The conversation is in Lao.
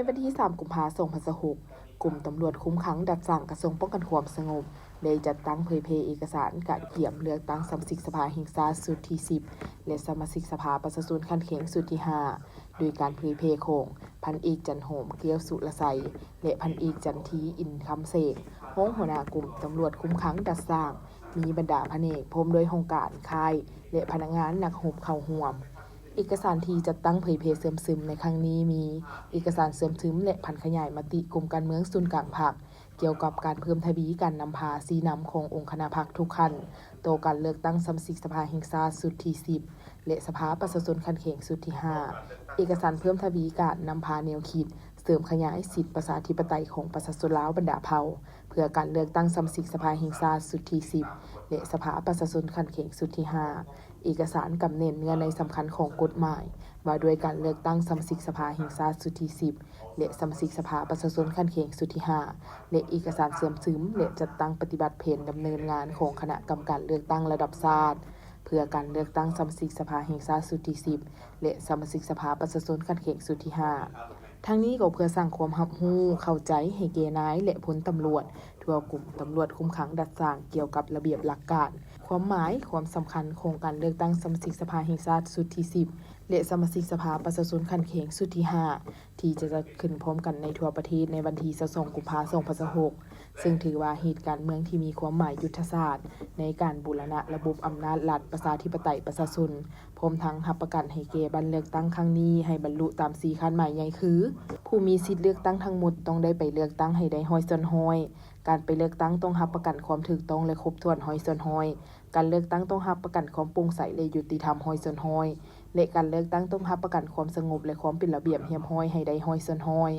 ວັນທີສາມ ກຸມພາ ສອງພັນຊາວຫົກ ກົມຕຳຫຼວດຄຸມຂັງດັດສ້າງ ກະຊວງປ້ອງກັນຄວາມສະຫງົບ ໄດ້ຈັດຕັ້ງເຜີຍແຜ່ເອກະສານກະກຽມເລືອກຕັ້ງສະມາຊິກສະພາແຫ່ງຊາດຊຸດທີສິບ ແລະ ສະມາຊິກສະພາປະຊາຊົນຂັ້ນແຂວງຊຸດທີຫ້າ ໂດຍການເຜີຍແຜ່ຂອງ ພັນເອກ ຈັນຫອມ ແກ້ວສຸລະໄຊ ແລະ ພັນເອກ ຈັນທີ ອິນຄຳແສງ ຮອງຫົວໜ້າກົມຕຳຫຼວດຄຸມຂັງດັດສ້າງ, ມີບັນດາພະແນກ ພ້ອມດ້ວຍຫ້ອງການ, ຄ້າຍ ແລະ ພະນັກງານນັກຮົບເຂົ້າຮ່ວມ. ເອກະສານທີ່ຈັດຕັ້ງເຜີຍແຜ່ເຊື່ອມຊຶມໃນຄັ້ງນີ້ມີ ເອກະສານເຊື່ອມຊຶມ ແລະ ຜັນຂະຫຍາຍມະຕິກົມການເມືອງສູນກາງພັກ ກ່ຽວກັບການເພີ່ມທະວີການນຳພາຊີ້ນຳຂອງອົງຄະນະພັກທຸກຂັ້ນ ຕໍ່ການເລືອກຕັ້ງສະມາຊິກສະພາແຫ່ງຊາດຊຸດທີສິບ ແລະ ສະພາປະຊາຊົນຂັ້ນແຂວງຊຸດທີຫ້າ. ເອກະສານເພີ່ມທະວີການນຳພາແນວຄິດ ເສີມຂະຫຍາຍສິດປະຊາທິປະໄຕຂອງປະຊາຊົນລາວບັນດາເຜົ່າ ເພື່ອການເລືອກຕັ້ງສະມາຊິກສະພາແຫ່ງຊາດຊຸດທີສິບ ແລະ ສະພາປະຊາຊົນຂັ້ນແຂວງຊຸດທີຫ້າ. ເອກະສານກຳແໜ້ນເນື້ອໃນສຳຄັນຂອງກົດໝາຍ ວ່າດ້ວຍການເລືອກຕັ້ງສະມາຊິກສະພາແຫ່ງຊາດຊຸດທີສິບ ແລະ ສະມາຊິກສະພາປະຊາຊົນຂັ້ນແຂວງຊຸດທີຫ້າ ແລະ ເອກະສານເຊື່ອມຊຶມ ແລະ ຈັດຕັ້ງປະຕິບັດແຜນດຳເນີນງານຂອງຄະນະກຳມະການເລືອກຕັ້ງລະດັບຊາດ ເພື່ອການເລືອກຕັ້ງສະມາຊິກສະພາແຫ່ງຊາດຊຸດທີສິບ ແລະ ສະມາຊິກສະພາປະຊາຊົນຂັ້ນແຂວງຊຸດທີຫ້າ. ທັງນີ້ກໍເພື່ອສ້າງຄວາມຮັບຮູ້ເຂົ້າໃຈໃຫ້ແກ່ນາຍ ແລະ ພົນຕຳຫຼວດທົ່ວກົມຕຳຫຼວດຄຸມຂັງດັດສ້າງ ກ່ຽວກັບລະບຽບຫຼັກການ, ຄວາມໝາຍ, ຄວາມສຳຄັນຂອງການເລືອກຕັ້ງສະມາຊິກສະພາແຫ່ງຊາດຊຸດທີສິບ ແລະ ສະມາຊິກສະພາປະຊາຊົນຂັ້ນແຂວງຊຸດທີຫ້າ ທີ່ຈະຈັດຂຶ້ນພ້ອມກັນໃນທົ່ວປະເທດໃນວັນທີຊາວສອງ ກຸມພາ ສອງພັນຊາວຫົກ ເຊິ່ງຖືວ່າເຫດການເມືອງທີ່ມີຄວາມໝາຍຍຸດທະສາດໃນການບູລະນະລະບົບອຳນາດລັດປະຊາທິປະໄຕປະຊາຊົນ, ພ້ອມທັງຮັບປະກັນໃຫ້ແກ່ບັດເລືອກຕັ້ງຄັ້ງນີ້ໃຫ້ບັນລຸຕາມສີ່ຄາດໝາຍໃຫຍ່ຄື ຜູ້ມີສິດເລືອກຕັ້ງທັງໝົດຕ້ອງໄດ້ໄປເລືອກຕັ້ງໃຫ້ໄດ້ຮ້ອຍສ່ວນຮ້ອຍ, ການໄປເລືອກຕັ້ງຕ້ອງຮັບປະກັນຄວາມຖືກຕ້ອງ ແລະ ຄົບຖ້ວນຮ້ອຍສ່ວນຮ້ອຍ, ການເລືອກຕັ້ງຕ້ອງຮັບປະກັນຄວາມໂປ່ງໃສ ແລະ ຍຸຕິທຳຮ້ອຍສ່ວນຮ້ອຍ ແລະ ການເລືອກຕັ້ງຕ້ອງຮັບປະກັນຄວາມສະຫງົບ ແລະ ຄວາມເປັນລະບຽບຮຽບຮ້ອຍໃຫ້ໄດ້ຮ້ອຍສ່ວນຮ້ອຍ.